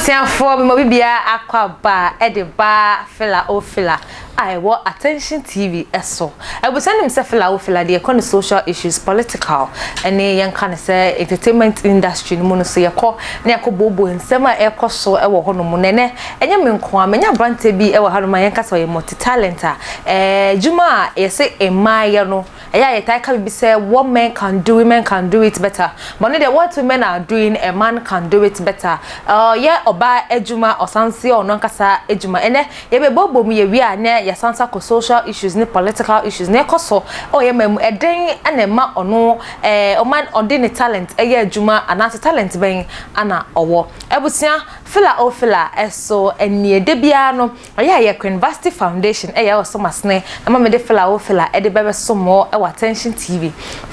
Abusuafoɔ mema obi biara akɔ aba de ba Fela O Fela a ɛwɔ Attention TV so. Abusua nim sɛ Fela O Fela deɛ yɛkɔ no social issues, political ne yɛnka no sɛ entertainment industry no mu no so yɛkɔ na yɛkɔ booboo nsɛm a ɛrekɔ so wɔ hɔ nom. Na ɛnɛ ɛnyɛ me nko a manya aberanteɛ bi wɔ hanom a yɛnka sɛ ɔyɛ multi talent a adwuma a yɛse mmaa yɛ no Ɛyɛ a yɛtaa ka biribi sɛ what men can do, women can do it better. But ɔno deɛ what women are doing, a man can do it better. Ɔyɛ ɔbaa adwuma, ɔsan nso yɛ ɔno ankasa adwuma. Ɛnɛ, yɛbɛbɔbɔ mu yɛwie a na yɛasan nso akɔ social issues ne political issues na ɛkɔ so wɔ yɛn man mu. Ɛdɛn na ɛma ɔno ɛɛ ɔma ɔde ne talent yɛ adwuma anaasɛ talent bɛn na ɔwɔ? Abusua, Fila o Fila so nie. Da biara no, Ɔyɛ a yɛ Queen Foundation ɛyɛ wɔ som asene ɛma mede fela wo fela ɛde bɛbɛ som mo ɛwɔ Attention TV.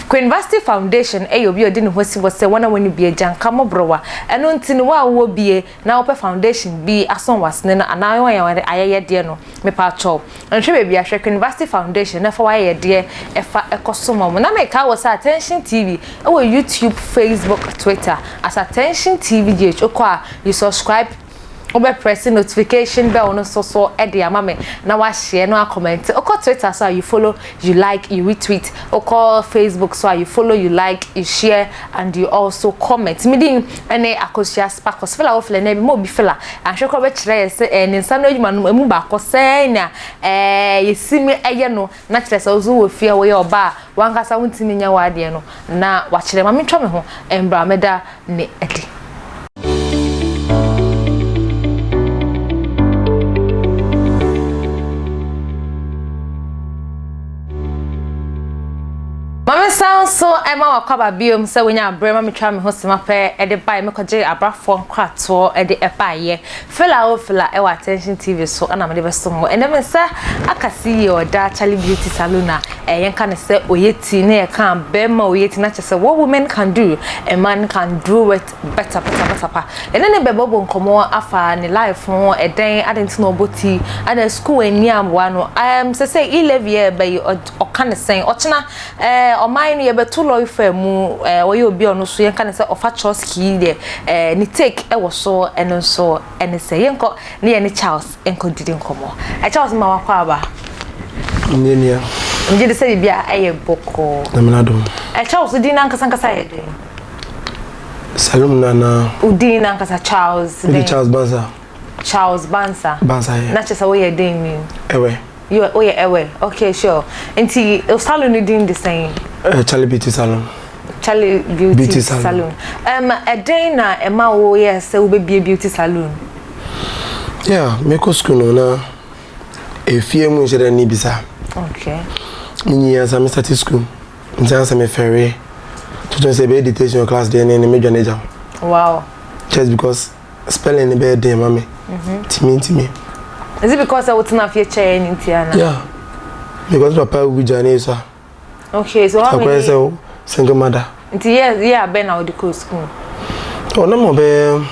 Queen Foundation ɛyɛ obi a ɔdi ne ho asi hɔ sɛ wɔn a wɔnni bi agyanka mmɔborɔwa ɛno nti no wo a wowɔ bie na wopɛ foundation bi asom w'asene no anaa wɔn a ayɛyɛdeɛ no mepakyɛw nhwɛ baabi a hwɛ Queen Foundation na fa w'ayɛyɛdeɛ ɛfa ɛkɔ som wɔn na meka wɔ sɛ Attention TV ɛwɔ YouTube, Facebook, Twitter as Attention TV GH wokɔ a you subscribe Wobɛ press notification bell no nso so de ama me na wahyɛ na wakɔmɛnte. Wokɔ Twitter so a you follow, you like, you retweet. Wokɔ Facebook so a you follow, you like, you share and you also comment. Me din ne Akosua Sparkles. Fela wo fela na ebi ma obi fela. Anhwɛ koraa bɛkyerɛ yɛ sɛ eh, ne nsa no adwuma no emu baako sɛn na eh, yɛsi mu ɛyɛ no na kyerɛ sɛ wo nso wɔ fie a woyɛ ɔbaa a wankasa wontumi nyɛ w'adeɛ no na wakyerɛ. Ma mentwa me ho mbra mɛda ne adi. Ma me nsa nso ma w'akwaba biom sɛ wonya aberɛ ma metwa me ho sima pɛ de baeɛ mekɔgye abrafoɔ nkratoɔ de baeɛ Fela o Fela ɛwɔ Attention TV so ɛna mede bɛsom mo ɛnɛ me nsa aka CEO ɔda Charlie Beauty Saloon a yɛnka no sɛ ɔyɛ ti na yɛka bɛrima ɔyɛ ti na kyerɛ sɛ what women can do a man can do it better better better pa ɛne ne bɛbɔbɔ nkɔmmɔ afa ne life ho ɛdɛn adɛn nti na ɔbɔ ti adɛn school ani amboa no um, sɛ sɛ e-levy yɛ ɛbɛ yi ɔka ne sɛn ɔkyena eh, ɔman no yɛbɛto lɔre faa mu eh, ɔyɛ obi a ɔno so yɛnka ne sɛ ɔfa kiosk yi deɛ eh, ne take ɛwɔ so ɛno nso ɛne sɛ yɛnkɔ ne yɛne Charles nkɔ didi nkɔmmɔ eh, Charles ma wakɔ aba Nye nua. Megye di sɛ biribi a ɛyɛ bɔkɔɔ. Nyame n'adom. Eh, Charles wo din n'ankasa ankasa yɛ den? Salum no anaa? Wo din n'ankasa Charles den? Mede Charles Bansa. Charles Bansa. Bansa yɛ. Na kyerɛ sɛ woyɛ den ni? Ɛwɛ. You woyɛ ɛwɛ. Okay sure. Nti wo salon no din de sɛn? Eh, Charlie Beauty Salon. Charlie Beauty, Beauty Salon. Salon. Um, ɛdɛn na ɛma woyɛ sɛ wobɛbie beauty salon? Yeah, mekɔ school no na efie mu nhyɛ dɛ ne bisa. Okay. Menyi ansa me start school. Nti ansa me fɛre. Tutu sɛ ɛbɛyɛ dictation class deɛ ne ne medwa ne gya. Wow. Just because spelling ne bɛyɛ den ma me. Timi ntimi. Is it because sɛ wotena fie kyɛɛ ne nti ana? Yeah. Because papa wu gya ne so a. Okay, so how many? Akɔyɛ sɛ single mother. Nti yɛ yɛ abɛn na wode kɔɔ school? Oh, na mo bɛyɛ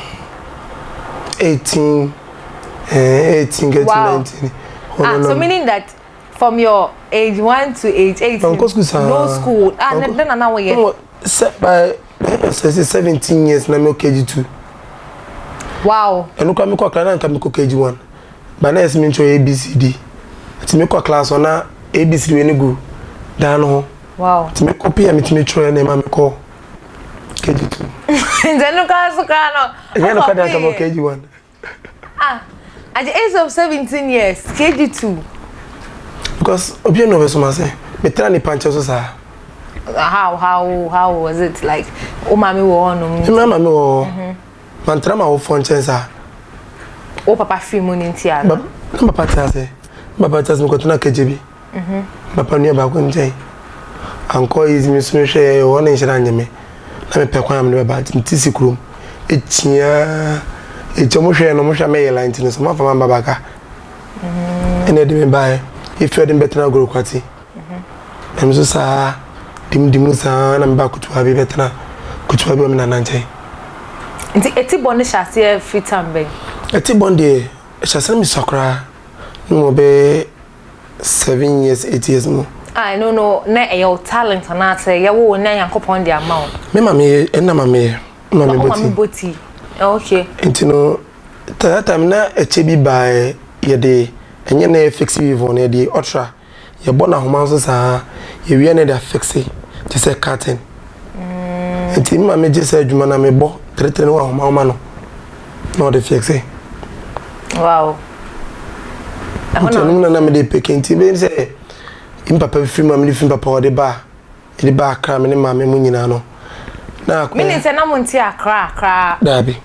18, eh, 18 getting wow. 19. Oh, ah, so meaning that from your age 1 to age 18, no school, no school. Ah, then na na woyɛ. Sɛ by sɛ 17 years na me KG2. Wow. Ɛno kora mekɔ akra na nka mekɔ KG1. But na yɛsɛ mentwerɛ ABCD. Nti mekɔ class hɔ na ABCD wei no gu dan no ho. Wow. Nti mekɔ pii a metumi twerɛ na ɛma mekɔ KG2. Nti ɛno koraa so koraa no. Ɛnyɛ no koraa deɛ anka mekɔ KG1. Ah, at the age of 17 years, KG2. Because obi na ɔbɛsoma sɛ metra nipa nkyɛn so saa. How was it like? O maame wɔ hɔ nom. Me maame wɔ hɔ. Mantra m'awofoɔ nkyɛn saa. Wo papa firi mu no nti ana? Na papa te ase. Na papa te ase mekɔtena kagye bi. Mhm. Papa nua baako nkyɛn. Ankɔ easy me nso mehwɛ hɔ ne nhyɛ anyɛ me. Na mepɛ kwan a mede bɛba nti mete si kurom. Ekyia ekyia ɔmo hwɛ no ɔmo hwɛ mɛyɛ la nti no so mafa mamba baka. Mhm. Ɛna ɛde me baeɛ. Efi ɔde me bɛtena Agorokwati. Na me nso saa di di mu saa na meba kutuwa bi bɛtena kutuwa bi wɔ me nana nkyɛn. Nti eti bɔ no hyɛ aseɛ firi tam bɛn? Eti bɔ no deɛ ɛhyɛ aseɛ na mesua koraa na mewɔ bɛyɛ 7 years 8 years mu. Ah ɛno no na ɛyɛ wo talent anaasɛ yɛwo wo na Nyankopɔn de ama wo? Me maame yɛ ɛna maame yɛ. Maame bɔ ti. Maame bɔ ti. Okay. Nti no. That time na ɛkyɛ bi baeɛ yɛde ɛnyɛ na yɛ fixe weave no yɛde ɔtra yɛbɔ no ahoma nso saa yɛwie na yɛde afixe te sɛ curtain. Mm. Nti me maame gye sɛ adwuma na mebɔ teretere no wɔ ahoma ahoma no na ɔde fixe. Wow. Nti ɛno na na mede peke nti bɛyɛ sɛ mpapa firi mu a mede firi papa ɔde ba Yɛde baa Accra me ne maame mu nyinaa no na akɔyɛ. Meaning sɛ na mo nte Accra koraa. Daabi.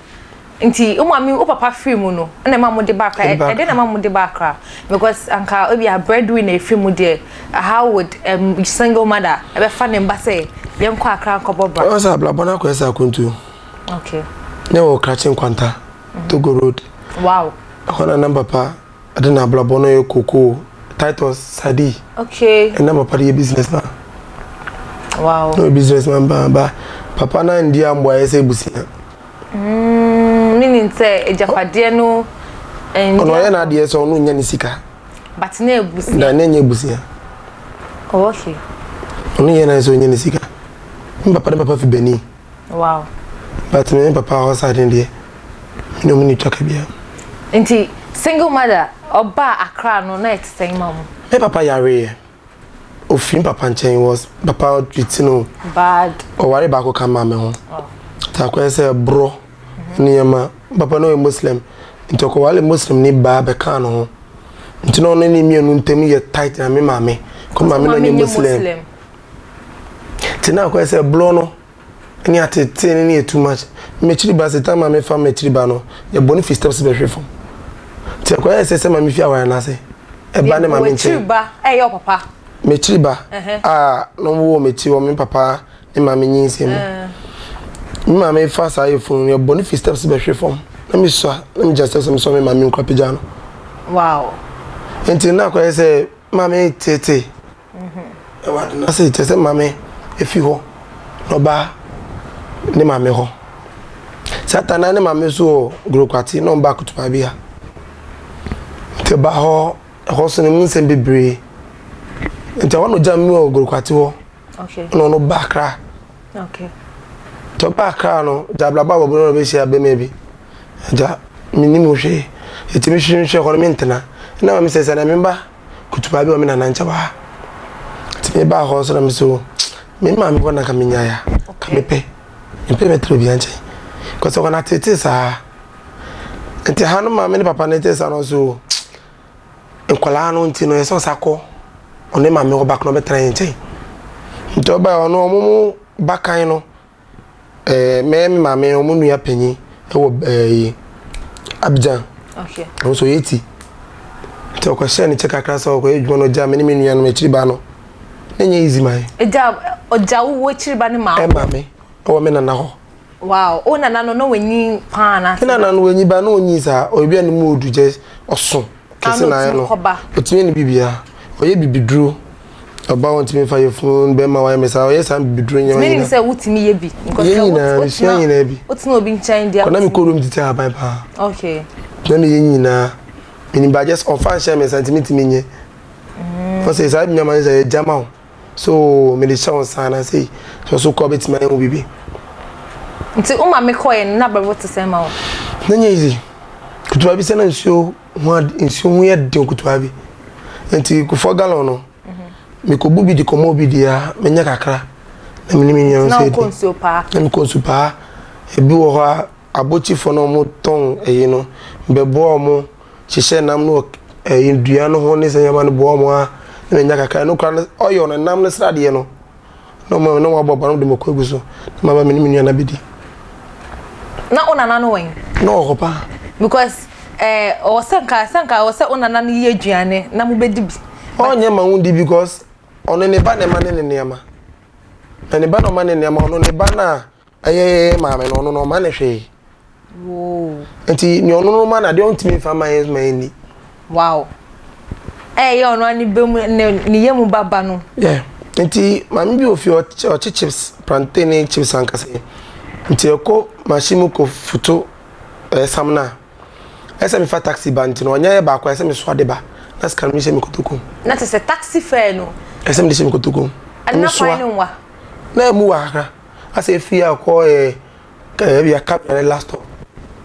Nti wo maame wo papa firi mu no ɛna ɛma mo de ba Accra ɛdɛn na ɛma mo de ba Accra because anka ebi a breadwinner efiri mu deɛ how would um, single mother ɛbɛfa ne mba sɛ yɛnkɔ Accra nkɔbɔ bra. Ɛwɔ sɛ abrabɔ no akɔyɛ sɛ akontuo. Okay. Ne wɔ Krakye Nkwanta Togo road. Wow. Ɛhɔ na nam papa Ade na abrabɔ no yɛ koko Titus Sadi. Okay. Ɛna papa de yɛ business man. Wow. No business man ba ba papa na ndi ambo ayɛ sɛ ebusua. Mm, meaning sɛ agyapadeɛ no. Ɔno ɔyɛ n'adeɛ sɛ ɔno nya ne sika. But na ebusua. Na na nyɛ ebusua. Oh, okay. Ɔno yɛ n'ayɛ sɛ ɔnya ne sika. Me papa ne papa fi Benin. Wow. But me papa hɔ side no deɛ, me ne ɔmo ni twaka biara. Nti single mother ɔbaa Accra no na ɛte sɛn ma mo? Me papa yareeɛ. Ofiri me papa nkyɛn was papa treat no. Bad. Ɔware baako ka maame ho. Oh. Nti akɔyɛ sɛ borɔ nneɛma. Papa no yɛ Muslim. Nti ɔkɔware Muslim ni baa bɛkaa ne ho. Nti na ɔne ne mmienu ntam yɛ tight na me maame. Kɔ maame no nyɛ Muslim. Nti na akɔyɛ sɛ borɔ no ne atetee no ne yɛ too much. M'akyiri ba sɛ time a mefa m'akyiri ba no, yɛbɔ no fi steps bɛhwe fam. Nti ɛkɔyɛ sɛ sɛ maame fi aware no ase ɛba ne maame nkyɛn. W'akyiri ba ɛyɛ ɔpapa? M'akyiri ba a na wɔn wɔ m'akyi wɔ me papa ne maame nyinsɛn mu. Me maame fa saa yɛ funu no yɛbɔ no fi steps bɛhwe fam. Na mesua na megya steps mesɔ me maame nkura pagya no. Wow. Nti na akɔyɛ sɛ maame tete. Ɛwɔ ade no ase kyerɛ sɛ maame efi hɔ na ɔba ne maame hɔ. Saa ta na ne maame nso wɔ Gorokwati na ɔba Kutupa-Bia. Nti ɔba hɔ, ɛhɔ so no mu nsɛm bebree. Nti ɛhɔ na ɔgya me wɔ Gorokwati hɔ. Na ɔno ba Accra. Nti ɔba Accra no, gya abrabɔ a wɔbɔ no na ɔbɛhyia bɛrima bi. Agya, mennim ho hwee. Ɛtumi hwehwɛ hɔ no mentena. Ɛna maame sɛ sɛ na memba kutupa bi wɔ me nana nkyɛn wɔ ha. Nti mebaa hɔ nso na me so me maame hɔ na nka menyae a ka mepɛ. Mepɛ mɛtena obiara nkyɛn. Because ɔkɔ na tete saa. Nti ha no maame ne papa no tete saa no so nkwadaa no nti no ɛsɛ ɔsa kɔ ɔne maame hɔ baako na ɔbɛtena yɛn nkyɛn. Nti ɔbae ɔno ɔmo mo bakan no Ɛɛ me me maame wɔn nua panyin wɔ ɛɛ Abidjan. Okay. Ɔno nso ɔyɛ ti. Nti ɔkɔhyɛɛ ne kyɛ kakra sɛ ɔkɔyɛ adwuma no ɔgya me ne me nua no akyiri ba no. Na ɛnyɛ easy ma yɛn. Ɛgya ɔgya wo akyiri ba no ma wo? Ɛma me ɛwɔ me nana hɔ. Wow, wo nana no na wanyin paa na? Me nana no wanyin ba na ɔnyin saa ɔyɛ bi a ne mu odu gyɛ ɔso. Kɛse na ayɛ no. Ɔtumi yɛ ne biribiara. Ɔyɛ bibiduro. Ɔbaa wɔntumi nfa yɛ funu bɛrima wayɛ me saa ɔyɛ saa bibiduro nneɛma nyinaa. Meaning sɛ wotumi yɛ bi. Yɛ nyinaa mesua nyinaa bi. Wotena obi nkyɛn deɛ. Kɔna me kɔ room tete ahaban paa. Okay. Na meyɛ nyinaa. Menim ba just ɔfa nhyɛ me nsa nti mentumi nyɛ. Ɔsɛ saa nneɛma no sɛ yɛ gyama wo. So mede hyɛ wo nsa na sei sɛ ɔso kɔ bɛtumi ayɛ ho biribi. Nti wo maame kɔɛ no na abrabɔ te sɛn ma wo? Na nyɛ easy. Kutuwa bi sɛ na nsuo ho nsuo ho yɛ den kutuwa bi. Nti kufuor gallon no mekɔbu bi de kɔma obi deɛ a menya kakra na me ne me nua nso adi. Na nsuo paa? Na mekɔ nsuo paa. Ebi wɔ hɔ a abɔkyifoɔ na wɔtɔn ɛyi no bɛboa wɔn hyehyɛ nam no wɔ ɛyi dua no ho ne sɛ nneɛma no boa wɔn a na menya kakra ɛno koraa no ɔyɔ no nam no sradeɛ no na wɔn na wɔn abɔ ba no de mako agu so na maba me ne me nua no abɛdi. Na wo nana no wɛn? Na ɔwɔ hɔ paa. Because ɛɛ ɔwɔ sɛ nka sɛ nka ɔwɔ sɛ wo nana no yɛ aduane na mo bɛdi bi. Ɔnyɛ ma wo di because ɔno ne ba na ɛma ne ne nneɛma na ne ba na ɔma ne nneɛma ɔno ne ba na Ɛyɛ maame no, ɔno no ɔma no hwee. Nti nea ɔno no ma no adeɛ ɔntumi nfa ma yɛn ma yɛn ni. Wow. Ɛyɛ ɔno ani bɛ mu ne ne yɛ mu ba ba no. Yeah. Nti maame bi wɔ fie ɔkye chips plantain ne chips ankasa yi. Nti ɛkɔ machine mu kɔ foto ɛsam no a ɛsɛ mefa taxi ba nti no ɔnyɛ yɛ baako ɛsɛ mesoa de ba na sika no mehyɛ me kotoku mu. Na kyerɛ sɛ taxi fare no. Ɛsɛ mede hyɛ me kotoku mu. Ɛna kwan no nwa. Na emu wa kakra. Asɛ efi a kɔ ɛ kɛ ebi a camera ne last stop.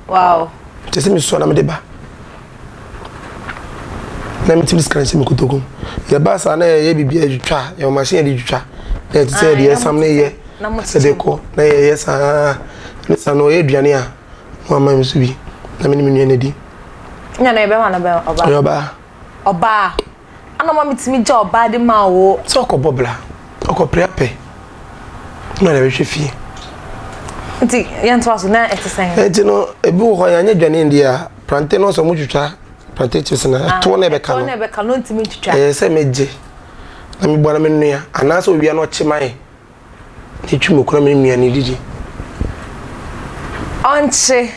Wow. Nti sɛ mesua na mede ba. Na metumi sika no hyɛ me kotoku mu. Yɛba saa na yɛyɛ biribi a yɛtwitwa, yɛwɔ machine yɛde twitwa. Na yɛte sɛ yɛde yɛ sam na yɛyɛ sɛ de kɔ na yɛyɛ saa. Ne saa na ɔyɛ aduane a na wama me so bi na me ne me nua no adi. Nya no yɛ bɛrima na ɔbaa? Ɔyɛ ɔbaa. Ɔbaa. Ana ɔma metumi gya ɔbaa de ma wo? Sɛ ɔkɔbɔ bra, ɔkɔpere apɛ na ɔde abɛhwɛ fie. Nti yɛntoa so na ɛte sɛn? Nti no ebi wɔ hɔ yɛanyɛ dwane ndi a prante no sɛ ɔmo twitwa prante chips no ɛtoɔ na ɛbɛka no. Ɛtoɔ na ɛbɛka no ntumi ntwitwa. Ɛyɛ sɛ megye na meboa na menoa anaasɛ owia na ɔkye ma yɛ na etwi mako na me nua no didi. Ɔnkye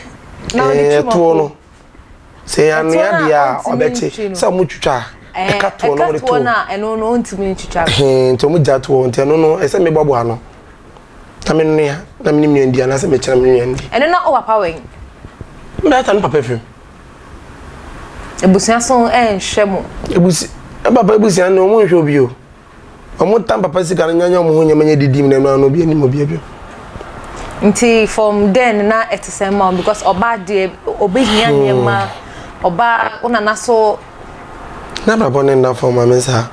na ɔde twi mako. Ɛtoɔ no. Sɛ yɛanoa deɛ a ɔbɛkye sɛ ɔmo twitwa a ɛka toɔ no ɔmo de toɔ na ɛno no ɔntumi ntwitwa nti ɔmo gya toɔ nti ɛno no ɛsɛ mebɔbɔ ano na menoa na me ne nua ndi anaasɛ mekyerɛ me nua ndi. Ɛno na ɔwɔ papa wɛn? Mbɛta ne papa fam. Ebusua so ɛnhwɛ mo. Ebusi papa ebusua no ɔmo nhwɛ obi o. Ɔmo tam papa sika no nyanya ɔmo ho nneɛma nyɛ didi mu na ɛno ano obi anim obi abio. Nti from then na ɛte sɛn ma wo because ɔbaa deɛ ɔbɛhia hmm. nneɛma ɔbaa wo nana so. Na abrabɔ ne nna fam maame saa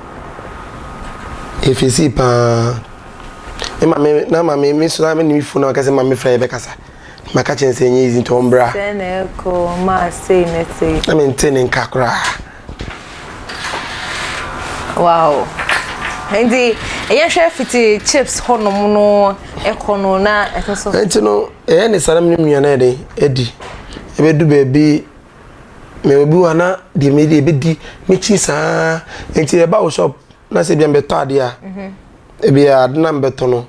efesi paa me maame na maame me so na me ne me funu na ɔkɛse maame frɛ yɛ bɛkasa. Maka kyerɛ no sɛ ɛnyɛ easy nti ɔmbra. Sɛ na ɛkɔ maa sei na sei. Na mente ne nka koraa. Wow. Nti yɛhwɛ fiti chips hɔnom no ɛkɔ no na ɛno so. Nti no ɛyɛ ne saa na me nua no yɛ den adi. Ɛbɛdu baabi mɛ obi wɔ na deɛ medi ɛbɛdi mekyi saa nti ɛba wo shop na sɛ ebia mbɛtɔ adeɛ a mhm. ebia ade na mbɛtɔ no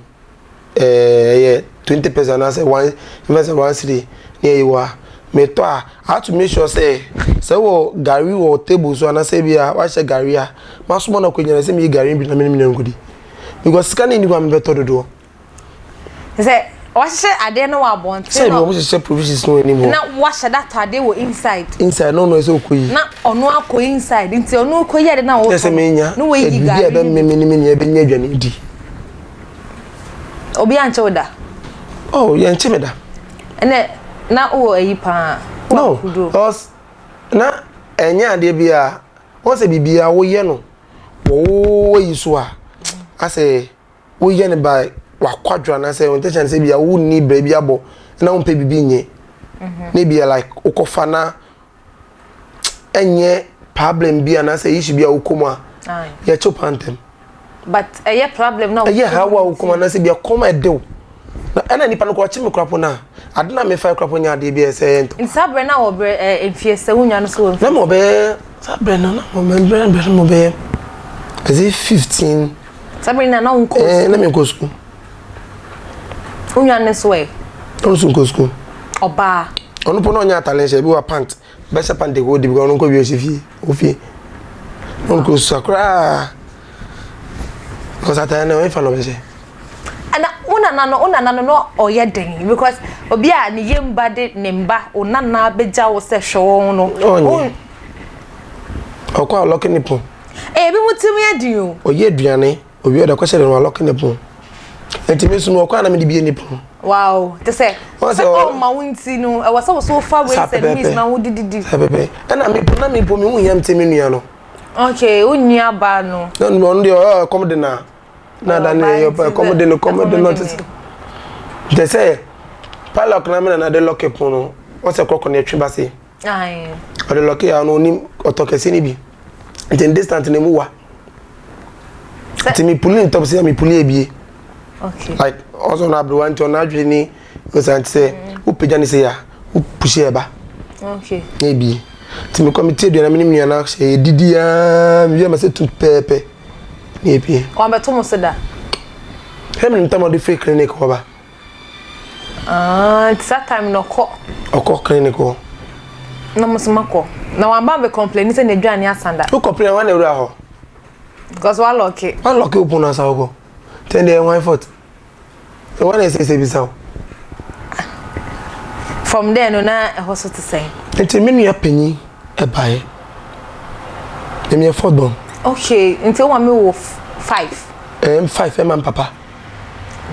ɛyɛ 20 percent anaasɛ one mfa sɛ one cedi ne ɛyi wɔ a metɔ a I have to make sure sɛ sɛ wɔ gari wɔ table so anaasɛ bi a wahyɛ gari a masoma no akɔgyina sɛ meyi gari bi na mene mene nkɔdi because sika no nni hɔ a mebɛtɔ dodoɔ. Sɛ wahyehyɛ adeɛ no wɔ abɔnten. Sɛ ebi wɔn hyehyɛ provisions no wɔ anim hɔ. Na wahyɛ da tɔ adeɛ wɔ inside. Inside na ɔno ɛsɛ ɔkɔ yi. Na ɔno akɔ inside nti ɔno kɔ yi ade na ɔtɔ. Sɛ menya biribi a ɛbɛmeme ne me nua bɛnya aduane di. Obi ankye wo da? Oh, yɛnkye me da. Ɛnɛ na wowɔ ayi paa. No, because na ɛnyɛ adeɛ bi a wɔn sɛ biribi a woyɛ no wɔ wo ayi so a asɛ woyɛ no by wakwadwo anaasɛ wɔn intention sɛ bi a wonni brɛ bi abɔ na wompɛ biribi nyɛ mhm. na ebi like wokɔfa na ɛnyɛ problem bi anaasɛ issue bi a wokɔ mu a yɛkyew paa ntɛm. But ɛyɛ problem na ɛyɛ haw a wokɔ mu anaasɛ bi a kɔm a ɛde wo na ɛna nipa no kɔ ɔkye me kora po no a ade na mefa kora po nyɛ adeɛ bi a ɛsɛ ɛyɛ ntɔ. Nti saa berɛ na wɔ berɛ ɛɛ mfie sɛ wo nua no so wɔ mfie. Na ma ɔbɛyɛ saa berɛ no na ma berɛ berɛ no ma ɔbɛyɛ ɛsɛ 15. Saa berɛ na na wo nkɔ sukuu. Ɛɛ na me nkɔ sukuu. Wo nua no nso ɛ? Ɔno nso nkɔ sukuu. Ɔbaa. Ɔno po na ɔnyɛ atale nhyɛ ebi wɔ pant bɛhyɛ pant kɔ di bi ɔno nkɔ bi ɔhyɛ fie ofie. Ɔno kɔ sua koraa. Because atale no ɔyɛ fa na ɔbɛhyɛ. Ɛna wo nana no wo nana no na ɔyɛ den because obi a ne yam ba de ne mba wo nana bɛgya wo sɛ hwɛ wɔn no. Ɔnyɛ. Ɔkɔ a ɔlɔke ne pon. Ebi mo tirim yɛ den o. Ɔyɛ aduane. Owie ɔde akɔhyɛ dɛm alɔke ne pon. Nti me nso mewɔ kwan na mede bie ne pon. Wow, te sɛ sɛ ɔma wo nti no ɛwɔ sɛ wo so fa ways and means na wo dididi. Saa pɛpɛ. Ɛna me po na me po me ho hia me te me nua no. Okay, wo nua ba no. Na ɔno deɛ ɔyɛ ɛkɔm de na na da ne yɛ ɛkɔm de no kɔm de no te sɛ. Te sɛ padlock na me na na de lɔke pon no wɔsɛ kɔkɔ na ɛtwe ba se. Ɔde lɔke a ɔno onim ɔtɔ kɛse no bi. Nti ne distant na emu wa. Nti mi puli ne top sɛ mi puli ebie. Like ɔsɔ no aberewa nti ɔno adwene ni nsa nti sɛ wopagya ne sɛ ya wopusi ɛba. Na ebie. Nti mekɔ me tie aduane me ne me nua no ahyɛ yɛdidi aa mewie ma sɛ tu pɛɛpɛ na ebie. Wabɛto mo so da? Hwɛ me ntam ɔde firi clinic hɔ ba. Ah, nti saa time no ɔkɔ. Ɔkɔ clinic hɔ. Na mo nso makɔ. Na wamba abɛ complain sɛ n'aduane asa da. Wo complain wɔn na ewura hɔ. Because wa lɔke. Wa lɔke wo pono asa wokɔ. Tɛn deɛ wɔn fault. Wɔn na ɛsɛ sɛ bisa wo. From there no na ɛhɔ so te sɛn. Nti me nua panyin ɛbaeɛ. Ɛmi yɛ fourth born. Okay, nti wo maame wɔ five. Ɛm five ɛma papa.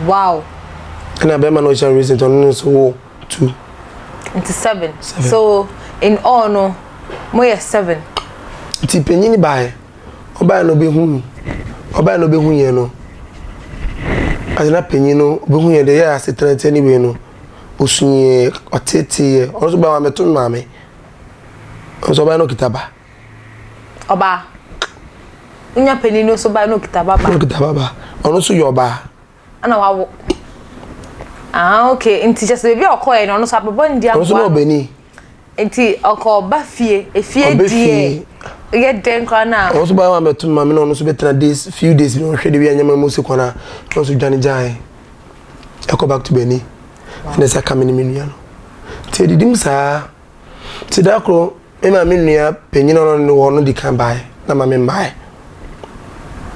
Wow. Ɛna bɛrima no ɔhyɛ recent ɔno nso wo two. Nti seven. Seven. So In all no, moyɛ 7. Nti panyin baeɛ, ɔbaeɛ na ɔbɛhu, ɔbaeɛ na ɔbɛhu yɛn no, ase na panyin no ɔbɛhu yɛn deɛ yɛ asetena nti anyway no, ɔsuiɛ, ɔteeteeɛ, ɔno nso baeɛ wamɛto me maame, ɔno nso ɔbaeɛ na ɔkita ba. Ɔbaa. Wonya panyin no nso baeɛ na ɔkita ba ba. Na ɔkita ba ba, ɔno nso yɛ ɔbaa. Ɛna wawo. Ah okay, nti kyɛ sɛ baabi a ɔkɔɛ no ɔno nso abɛbɔ ne di aboa. Ɔno nso na ɔbɛni. Nti ɔkɔ ɔba fie, efie deɛ yɛ dɛn koraa na. Ɔno nso baa ma bɛto maame na ɔno nso bɛtena days few days bi ɔhwɛ de wi anyɛma mu si kwan a ɔno nso dwane gyae. Ɛkɔ back to Benin. Ɛna sɛ aka me ne me nua no. Nti ɛdidim saa. Nti da koro Me maame nua panyin a ɔno ne wɔ no di kan baeɛ na maame mmaeɛ.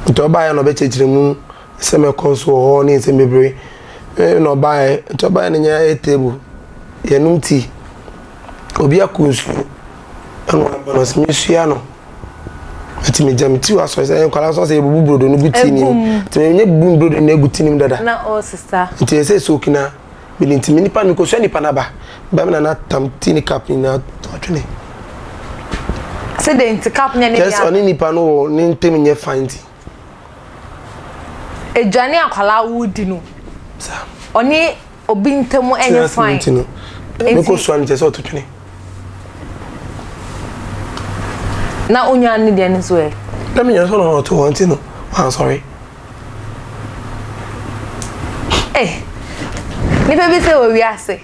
Nti ɔbaeɛ na ɔbɛkyerɛkyerɛ mu nsɛm a ɛkɔ so wɔ hɔ ne nsɛm bebree. Na ɔbaeɛ nti ɔbaeɛ no nyɛ ayɛ table yɛnom tea. Obi akɔ nsuo ɛna waba no ɔsɛ mesua no. Nti megya me tea wɔ asɔre sɛ nkwadaa nso sɛ yɛbubu brodo no gu tea no mu. Nti menyɛ bubu brodo no agu tea no mu dada. Nti ɛsɛ soak na Mede nti me nipa mekosua nipa no aba bɛ me nana tam ti ne cup nyinaa to atwene. Sɛ de nti cup nyɛ ne dea. Ɔne nipa no wɔ ne ntem nyɛ fine nti. Aduane akwadaa wodi no. Ɔne obi ntem ɛnyɛ fine. Nti no mekosua no kyɛ sɛ ɔto twene. Na onyaa ne deɛ no nso ɛ. Na me nyɛ sɛ ɔno ɔto hɔ nti no wansɔre. Eh, nipa bi sɛ wɔ wiase.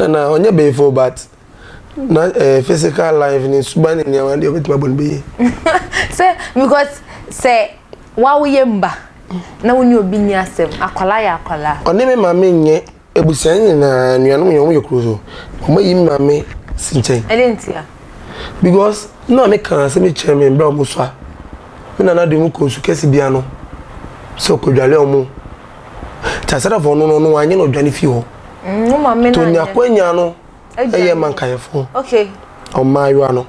Na ɔnyɛ bɛyifo but na eh, physical life ne suban ne nneɛma deɛ ɔbɛtumi abɔ no bɛyie. Sɛ because sɛ wawoyɛ mba na wo ne obi nni asɛm akwalaa yɛ akwalaa. Ɔne me maame nyɛ Abusua no nyinaa, anuanom nyinaa, wɔyɛ koro so. Wɔayi me maame si nkyɛn. Ɛdɛn ntia? Because me maame kaa asɛm bi kyerɛɛ me berɛ a wɔsua. Me nana de wɔn kɔ nsu kɛse bi ano sɛ ɔkɔdwale wɔn. Nti asraafoɔ no, ɔno wanyɛ na ɔdwane fii hɔ. Mm, wo maame Nti no ɔnya anyɛ. akwanya no ɛyɛ ma nkaeɛfoɔ. Okay. Ɔmmaayewa no.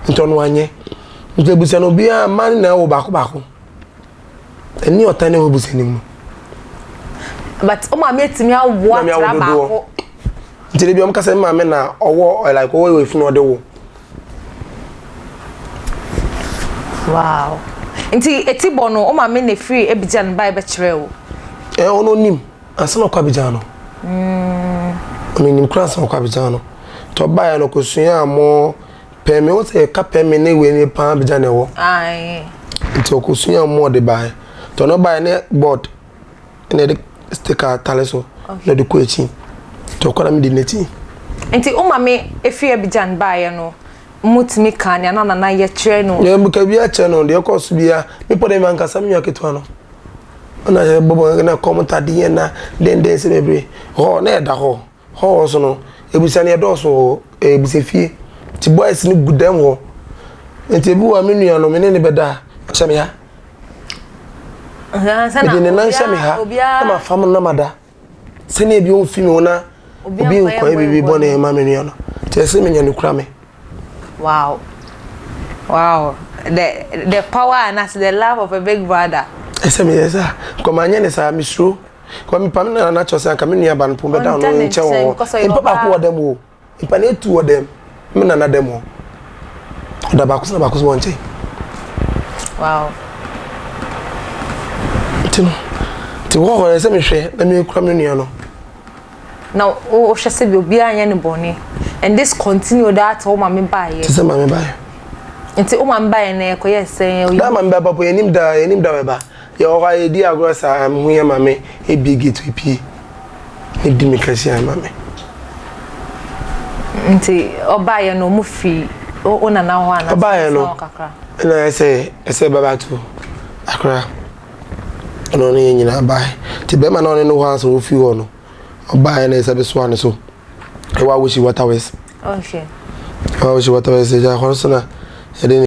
Nti ɔno wanyɛ. Nti abusua no obiara mmaa no nyinaa wɔ baako baako. Ɛne ɔtan na ɛwɔ abusua no mu. But wo maame atumi awo atra baako. Nti de bi ɔmo kasa maame na ɔwɔ like ɔwɔ wɔ efunu ɔde wo. Wow. Nti eti bɔ no wo maame na efiri Abidjan ba ɛbɛkyerɛ wo. Ɛ ɔno nim ansa na ɔkɔ Abidjan no. Mm. Ɔno nim kura ansa na ɔkɔ Abidjan no. Nti ɔbaeɛ no kosua mo Pɛmi wo sɛ yɛka pɛmi ne wei ne paa bigya na ɛwɔ. Nti ɔkɔsua mu ɔde baeɛ. Nti ɔno baeɛ ne board na ɛde sticker atale so na ɔde kɔ akyi. Nti ɔkɔ na medi n'akyi. Nti wo maame efiri Abidjan baeɛ no motumi kaa nea na Nana yɛ kyerɛ no? Yɛ meka bi akyerɛ no deɛ ɛkɔɔ so biara. Mepɔ dɛ mankasa me nua ketewa no. Ɔna yɛ bɔbɔ na kɔm ntadeɛ na denden sɛ bebree. Hɔ na ɛda hɔ. Hɔ nso no, ebusua no yɛdɔɔso wɔ hɔ, ɛyɛ abusuafie. Nti boys no gu dɛm hɔ. Nti ebi wɔ hɔ a me nua no, me ne no bɛda a, ɔhyɛ me ha. Mede ne nan hyɛ me ha na mafam no na mada. Sɛnea ebi ɔmfi me ho na obi nkɔyɛ biribi bɔne mma me nua no. Nti ɛsɛ sɛ menya no kura me. Wow. Wow. The, the power and as the love of a big brother. Ɛsɛ meyɛ saa. Nkɔ manyɛ ne saa, mesuro. Kɔ mepa me nana kyɛw sɛ anka me nua ba no po bɛda ɔno nkyɛn wɔ hɔ. Mpa baako wɔ dɛm o. Mpa no etu wɔ dɛm. Me nana dɛm hɔ. Ɔda baako so na baako so wɔ nkyɛn. Wow. Nti no, nti wɔ hɔ sɛ mehwɛ na mekura me nua no. Na wohwɛ sɛ bi obiara nyɛ ne bɔne. And this continue that wo maame baeɛ. Te sɛ maame baeɛ. Nti wo maame baeɛ no ɛkɔyɛ sɛn? Da maame ba papa yɛnim da yɛnim da bɛba. Yɛwɔ hɔ a yɛdi agorɔ saa mehu yɛ maame ebie gate epie ne di me kɛse ama me. Nti ɔbaeɛ no ɔmo fi wo nana hɔ anaa? Ɔbaeɛ no ɛna ɛsɛ ɛsɛ bɛba to akora ɛna ɔne yɛn nyinaa baeɛ nti bɛrima na ɔne no hɔ ansa ofi hɔ no ɔbaeɛ na ɛsɛ bɛsoa ne so ɛwɔ awosi waterways. Okay. Ɛwɔ awosi waterways ɛgya hɔ nso na yɛde ne.